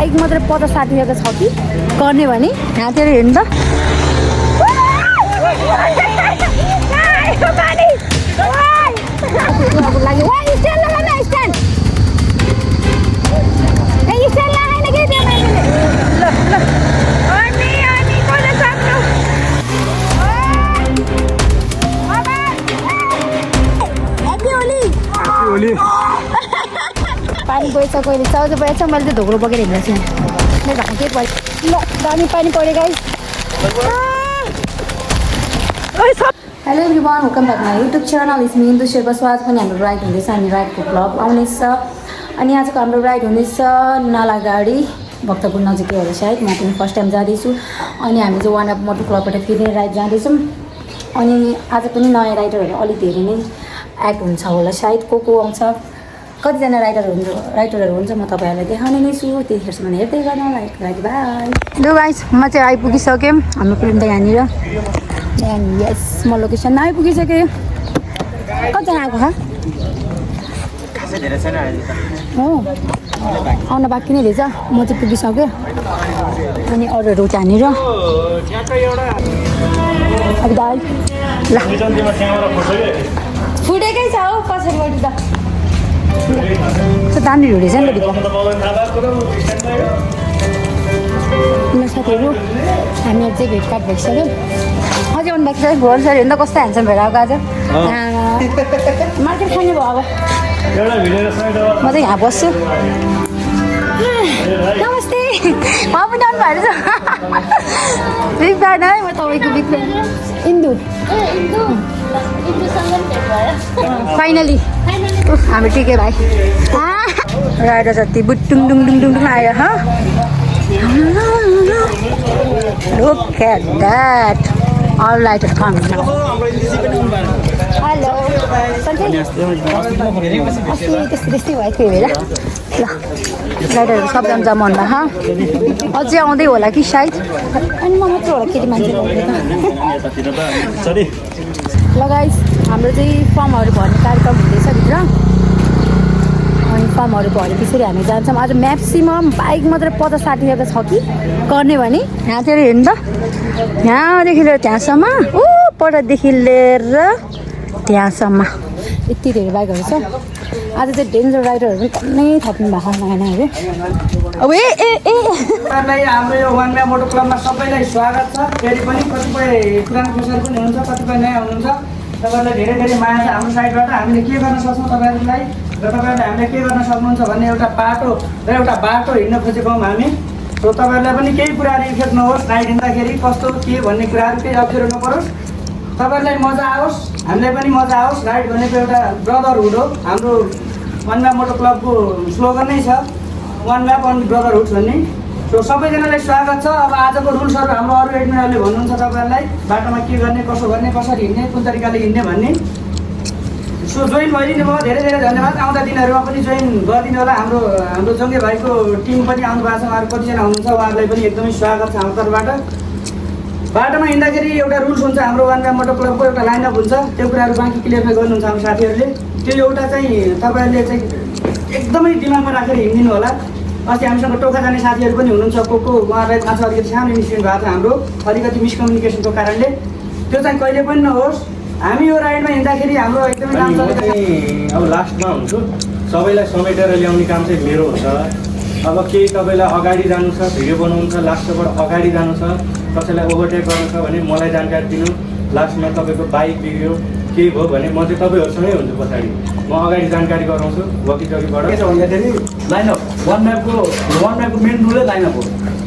bike मात्रै 50-60 हजार छ कि गर्ने भने यहाँतिर हेर्नु त पानी गएछ कहिले चाउजो परेछ मैले चाहिँ धोक्रो बोकेर हिँड्दैछु म घाम के भयो ल दामी पानी पऱ्यो guys hello everyone welcome back my YouTube channel is me Indu Sherpa स्वागत पनि हाम्रो राइड हुँदैछ हामी राइडको ब्लग आउनेछ अनि आजको हाम्रो राइड हुनेछ नालागाडी भक्तपुर नजिकै होला सायद म पनि फर्स्ट टाइम जाँदैछु अनि हामी चाहिँ वान अफ मोटर क्लबबाट फेरि राइड जाँदैछौँ अनि आज पनि नयाँ राइडरहरू अलिक धेरै नै एड हुन्छ होला सायद को आउँछ कतिजना राइडरहरू हुन्छ म तपाईँहरूलाई देखाउने नै छु त्यतिखेरसम्म हेर्दै गर्नु लाइक बाई लु गाइस म चाहिँ आइपुगिसकेँ हाम्रो फिल्म त यहाँनिर एन्ड यस म लोकेसनमा आइपुगिसकेँ कतिजना आएको हो आउन बाँकी नै रहेछ म चाहिँ पुगिसकेँ अनि अरूहरू त्यहाँनिर अब दाल ल फुटेकै छ हौ पछाडिबाट त दामी रहेछ नि त भित्र साथीहरू हामीहरू चाहिँ भेटघाट भइसक्यो अझै आउनु बाँकी छ भोर सर हेर्नु त कस्तो ह्यान्डसम भएर आएको आज मार्केट खाने भयो अब म चाहिँ यहाँ बस्छु नमस्ते म पनि आउनु भएर छ बिग फ्यान है म तपाईँको बिग फ्यान इन्दु फाइनली हामी टिके भाइ राइडर जति बुटुङ डुङ डुङ डुङ आयो ह look at that all light come hello त्यस्तै भयो कोही बेला ल राइडरहरू सबजना जम्मा हुनुभयो अझै आउँदै होला कि सायद अनि म मात्र होला केटी मान्छे ल गाइस हाम्रो चाहिँ फर्महरू भर्ने कार्यक्रम हुँदैछ भित्र अनि फर्महरू भरे पछाडि हामी जान्छौँ आज म्याक्सिमम् बाइक मात्रै 50-60 हजार छ कि गर्ने भने यहाँतिर हेर्नु त यहाँदेखि लिएर त्यहाँसम्म परदेखि लिएर त्यहाँसम्म यति धेरै बाइकहरू छ आज चाहिँ डेन्जर राइडरहरू पनि नै थप्नु भएको नयाँ नयाँहरू अब हाम्रो यो वान म्याप मोटो क्लबमा सबैलाई स्वागत छ फेरि पनि कतिपय पुरानो पुस्ताहरू पनि हुनुहुन्छ कतिपय नयाँ हुनुहुन्छ तपाईँहरूलाई धेरै धेरै माया छ हाम्रो साइडबाट हामीले के गर्न सक्छौँ तपाईँहरूलाई र तपाईँहरूले हामीले के गर्न सक्नुहुन्छ भन्ने एउटा बाटो हिँड्न खोजेको हौँ हामी सो तपाईँहरूलाई पनि केही कुराहरू इफेक्ट नहोस् राइड हिँड्दाखेरि कस्तो के भन्ने कुराहरू केही अप्ठ्यारो नपरोस् तपाईँहरूलाई मजा आओस् हामीलाई पनि मजा आओस् राइड भनेको एउटा ब्रदरहुड हो हाम्रो वान म्याप मोटो क्लबको स्लोगन नै छ वान म्याप अन ब्रदरहुड भन्ने सो सबैजनालाई स्वागत छ अब आजको रुल्सहरू हाम्रो अरू एडमिनहरूले भन्नुहुन्छ तपाईँहरूलाई बाटोमा के गर्ने कसो गर्ने कसरी हिँड्ने कुन तरिकाले हिँड्ने भन्ने सो जोइन भइदिनु भयो धेरै धेरै धन्यवाद आउँदा दिनहरूमा पनि जोइन गरिदिनु होला हाम्रो जङ्गे भाइको टिम पनि आउनु भएको छ उहाँहरू कतिजना हुनुहुन्छ उहाँहरूलाई पनि एकदमै स्वागत छ हाम्रो तर्फबाट बाटोमा हिँड्दाखेरि एउटा रुल्स हुन्छ हाम्रो वान म्याप मोटो क्लबको एउटा लाइनअप हुन्छ त्यो कुराहरू बाँकी क्लियरफाई गर्नुहुन्छ हाम्रो साथीहरूले त्यो एउटा चाहिँ तपाईँहरूले चाहिँ एकदमै दिमागमा राखेर हिँडिदिनु होला अस्ति हामीसँग टोखा जाने साथीहरू पनि हुनुहुन्छ को उहाँहरूलाई थाहा छ अलिकति सानो इन्सिडेन्ट भएको छ हाम्रो अलिकति मिसकम्युनिकेसनको कारणले त्यो चाहिँ कहिले पनि नहोस् हामी यो राइडमा हिँड्दाखेरि हाम्रो एकदमै काम अब लास्टमा हुन्छु सबैलाई समेटेर ल्याउने काम चाहिँ मेरो हुन्छ अब केही तपाईँलाई अगाडि जानु छ भिडियो बनाउनु छ लास्टबाट अगाडि जानु छ कसैलाई ओभरटेक गर्नु छ भने मलाई जानकारी दिनु लास्टमा तपाईँको बाइक बिग्रियो केही भयो भने म चाहिँ तपाईँहरूसँगै हुन्छु पछाडि म अगाडि जानकारी गराउँछु वकिचकीबाट के छ भन्दाखेरि लाइनअप वान म्यापको मेन रुलै लाइनअप हो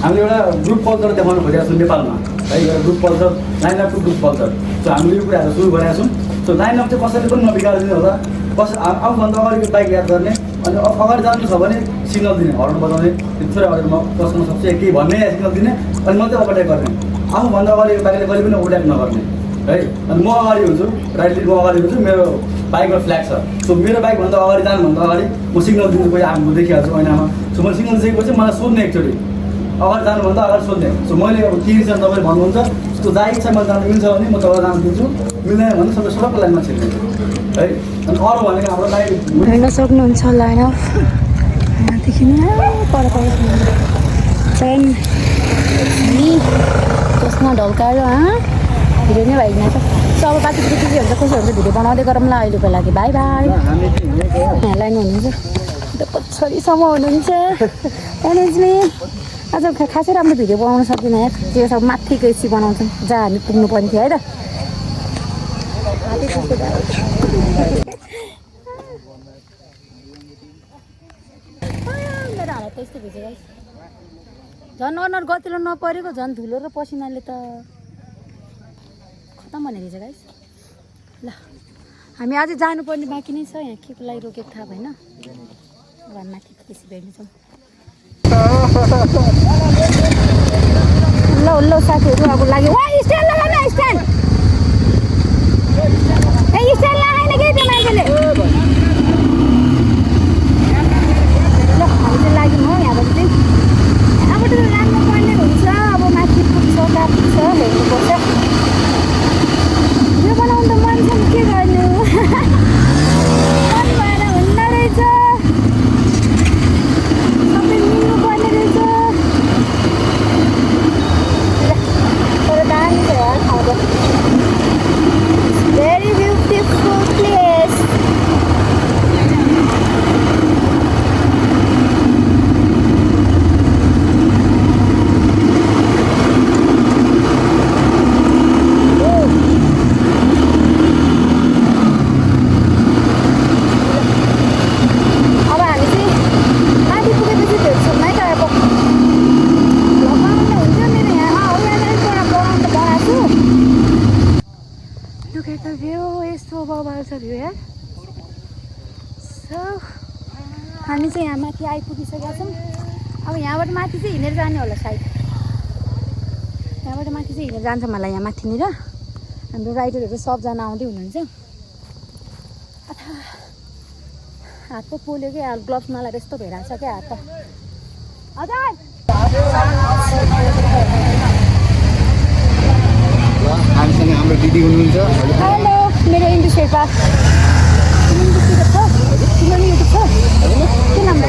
हामीले एउटा ग्रुप कल्चर देखाउनु खोजेको छौँ नेपालमा है एउटा ग्रुप कल्चर लाइनअपको ग्रुप कल्चर सो हामीले यो कुराहरू सुरु गरेका छौँ सो लाइनअप चाहिँ कसैले पनि नबिगारिदिनु होला आफूभन्दा अगाडि बाइक याद गर्ने अनि अगाडि जानु छ भने सिग्नल दिने हर्न बजाउने थोरै अगाडि म बस्न सक्छु केही भन्ने सिग्नल दिने अनि मात्रै ओभरटेक गर्ने आफूभन्दा अगाडि बाइकले कहिले पनि ओभरटेक नगर्ने है अनि म अगाडि हुन्छु राइटली म अगाडि हुन्छु मेरो बाइकमा फ्ल्याग छ सो मेरो बाइकभन्दा अगाडि जानुभन्दा अगाडि म सिग्नल दिन्छु कोही आफू देखिहाल्छु ऐनामा सो मैले सिग्नल दिएपछि मलाई सोध्ने एकचोटि अगाडि जानुभन्दा अगाडि सोध्ने सो मैले अब के छ तपाईँले भन्नुहुन्छ उसको जाई इच्छा मैले जानु मिल्छ भने म तपाईँलाई जानु दिन्छु मिल्दैन भने सबै सडकको लाइनमा छिर्दिन्छु है अनि अरू भनेको हाम्रो लाइन हेर्न सक्नुहुन्छ लाइन अफ यहाँदेखि पर फ्रेन्ड नि त्यसमा ढल्कायो भिडियो नै भइदिन त अब बाँकी के हुन्छ कसो हुन्छ भिडियो बनाउँदै गरौँ ल अहिलेको लागि बाई बाई यहाँलाई हुनुहुन्छ पछाडिसम्म हुनुहुन्छ आज खासै राम्रो भिडियो बनाउन सकिनँ यार त्यो सब माथिको एसी बनाउँछौँ जहाँ हामी पुग्नु पर्ने थियो है त मेरो हालत त्यस्तो भिज्यो गाइस झन् अनुहार गतिलो नपरेको झन् धुलो र पसिनाले त खतम भनेको छ गाइस ल हामी अझै जानुपर्ने बाँकी नै छ यहाँ केको लागि रोकेको थाहा भएन घरमाथि बेसी भेट्नेछौँ ल ल साथीहरू अब लाग्यो वा स्ट्यान्ड लगाउन स्ट्यान्ड ए स्ट्यान्ड लगाएन कि त्यो मान्छेले ल हामी चाहिँ लाग्यौँ हो यहाँबाट चाहिँ यहाँबाट राम्रो पर्ने हुन्छ अब माथि पुग्छ कहाँ पुग्छ हेर्नुपर्छ यो बनाउनु त मन छ के गर्नु मन भएर हुँदो रहेछ सबै मिल्नु पर्ने रहेछ तर दामी छ यार ठाउँ त भेरी ब्युटिफुल प्लेस हामी चाहिँ यहाँ माथि आइपुगिसकेका छौँ अब यहाँबाट माथि चाहिँ हिँडेर जाने होला सायद यहाँबाट माथि चाहिँ हिँडेर जान्छ मलाई यहाँ माथिनिर हाम्रो राइडरहरू सबजना आउँदै हुनुहुन्छ हात पो पोल्यो क्या ग्लोभ्स नलाएर यस्तो भइरहेको छ क्या हात त हजुर हामीसँग हाम्रो दिदी हुनुहुन्छ हेलो मेरो इन्दु शेर्पा के नाम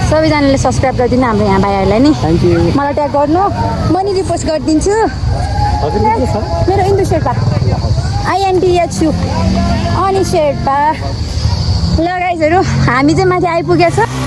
सबैजनाले सब्सक्राइब गरिदिनु हाम्रो यहाँ भाइहरूलाई नि मलाई ट्याग गर्नु म नि रिपोस्ट गरिदिन्छु मेरो इन्दु शेर्पा INDHU अनि शेर्पा ल गाइजहरू हामी चाहिँ माथि आइपुगेको छ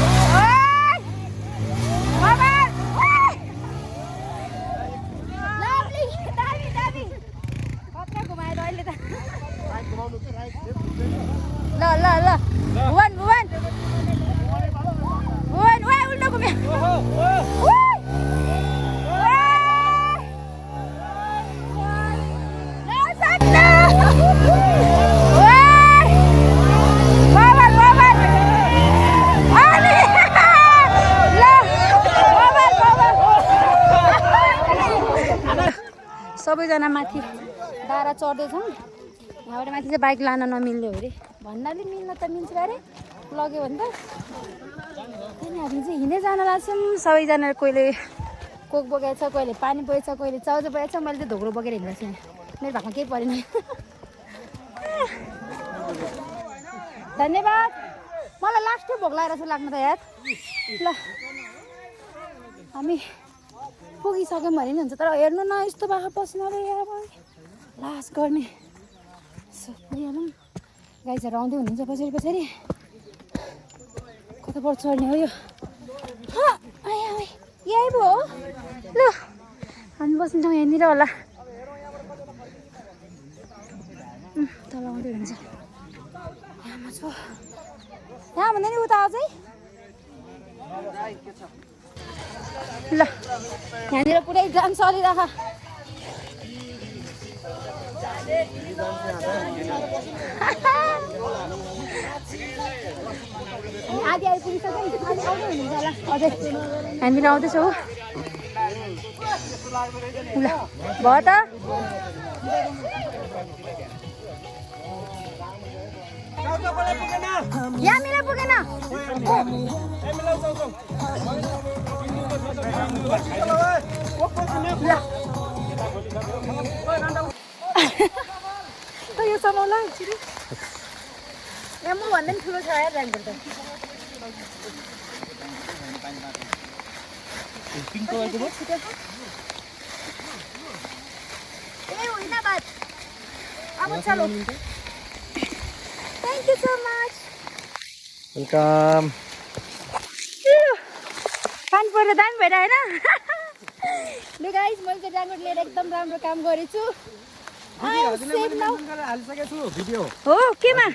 सबैजना माथि डाँडा चढ्दैछौँ यहाँबाट माथि चाहिँ बाइक लान नमिल्ने हो अरे भन्नाले मिल्न त मिल्छ अरे लग्यो भने त त्यहाँदेखि हामी चाहिँ हिँड्दै जान लाग्छौँ सबैजना कोहीले कोक बोकेको छ कोहीले पानी बोकेको छ कोहीले चाउचाउ बोकेको छ मैले चाहिँ धोक्रो बोकेर हिँड्दैछु यहाँ मेरो भागमा केही परेन धन्यवाद मलाई लास्टै भोक लागेर चाहिँ लाग्नु त यार ल हामी पुगिसक्यौँ भने नि हुन्छ तर हेर्नु न यस्तो बाखा पसिनाले यहाँ लास गर्ने पुगिहालौँ गाइजहरू आउँदै हुनुहुन्छ पछाडि पछाडि कता पर चढ्ने हो यो यही पो हो ल हामी बस्न्छौँ यहाँनिर होला तल आउँदै हुन्छ यहाँमा छु यहाँ भन्दा नि उता अझै ल यहाँनिर पुरै ड्राम चलिरह आधी आइपुगिसक्यो नि आधी आउँदै हुनुहुन्छ होला अझै हामीतिर आउँदैछौ ल भयो त यहाँ मिला पुगेन त यो यो समाउला एकचोटि यहाँ म भन्दा पनि ठुलो छ यार ऱ्याङ्कर त ए होइन बात अब चलो thank you so much welcome पानी परेर दामी भएर होइन ल गाइस मैले चाहिँ ऱ्याङ्कर लिएर एकदम राम्रो काम गरेछु भिडियो हो केमा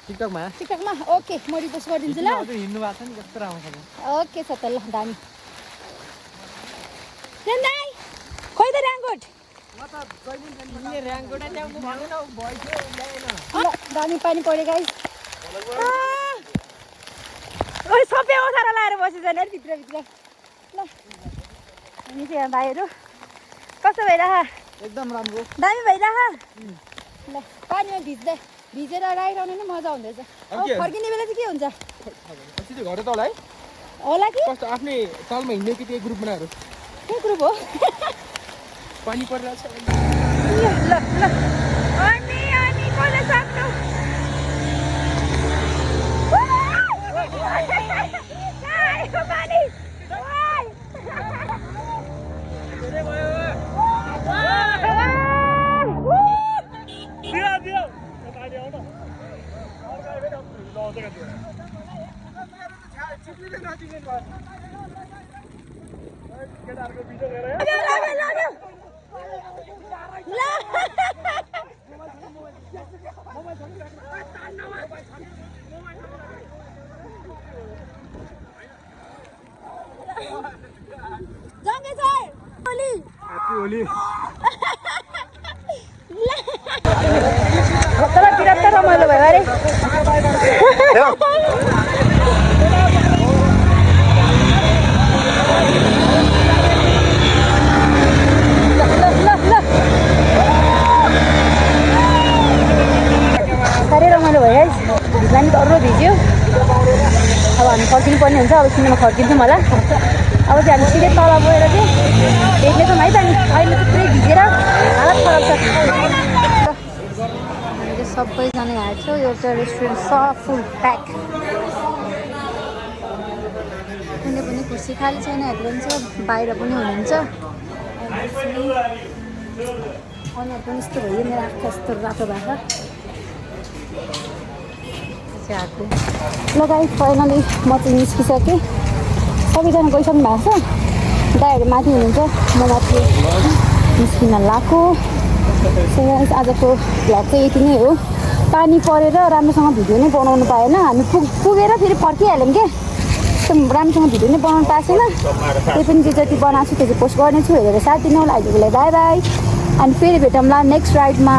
टिकटकमा टिकटकमा ओके म रिपोस्ट गरिदिन्छु ल हिँड्नु भएको छ नि कस्तो राम्रो छ ओके छ त ल दामी दाई खोइ त ऱ्याङ्कोट ल दामी पानी पऱ्यो गाइस ओइ सबै ओथारा लाएर बसेछ नि भित्रभित्र ल हामी चाहिँ यहाँ भाइहरू कस्तो भइरह एकदम राम्रो दामी भइरह ल पानीमा भिजेर राइड आउने नि मजा हुँदैछ अब फर्किने बेला चाहिँ के हुन्छ सिधै घर त होला है होला कि कस्तो आफ्नै तालमा हिँड्ने कि त्यही ग्रुप बनाएर के ग्रुप हो पानी परिरहेको छ ल ल अनि कसले सक्नु पानी जङ्गे सर होली ह्याप्पी होली तर बिराट रमाइलो भयो अरे साह्रै रमाइलो भयो है भिज्दा नि डर भिज्यो अब हामी फर्किनु पर्ने हुन्छ अब किनेमा फर्किन्छौँ होला अब चाहिँ हामी सिधै तल गएर चाहिँ भेट्नेछौँ है त नि अहिले चाहिँ पुरै भिजेर हालत खराब छ हामीले सबैजना यहाँ छौँ एउटा रेस्टुरेन्ट छ फुल प्याक कुनै पनि कुर्सी खाली छैन हेर्नु छ बाहिर पनि हुनुहुन्छ अनुहार पनि यस्तो भयो मेरो आँखा यस्तो रातो भएको आएको ल गाइस फाइनली म चाहिँ निस्किसकेँ सबैजना गइसक्नु भएको छ दाइहरू माथि हुनुहुन्छ म माथि निस्किन लाग्यो सो गाइस आजको भ्लग चाहिँ यति नै हो पानी परेर राम्रोसँग भिडियो नै बनाउनु पाएन हामी पुगेर फेरि फर्किहाल्यौँ क्या राम्रोसँग भिडियो नै बनाउनु पाएको छैन त्यही पनि जे जति बनाएको छु त्यो चाहिँ पोस्ट गर्नेछु हेरेर साथ दिनु होला अहिलेको लागि बाई बाई अनि फेरि भेटौँला नेक्स्ट राइडमा